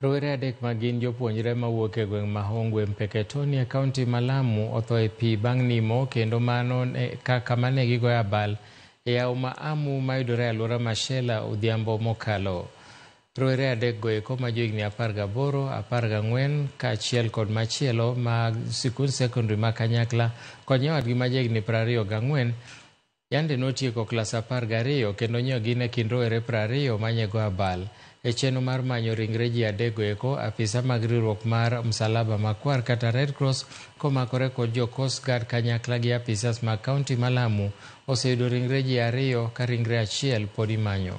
Rowere adek ma gin jopuonjre mawuok e gweng' ma Hongwe Mpeketoni e kaunti ma Lamu otho e pi bang' nimo kendo mano kama ne gigoyo abal e yawo ma Amu mayudore e alwora ma Shela odhiambo mokalo. Rowere adek go eko ma johigni 18, 14 kaachiel kod machielo mag sikund sekondari ma kanyakla kod nyawadgi ma jahigni 24 yande notieko klas 12 kendo nyo gin e kind rowere 20 manyego abal. E chenro mar manyo ringre ji adekgo eko, apisa mag riwruok mar Msalaba Makwar kata Red Cross komakore kod jo Coast Guard kanyakla gi apisas mag kaunti ma Lamu oseyudo ringre ji ariyo ka ringre achiel pod imanyo.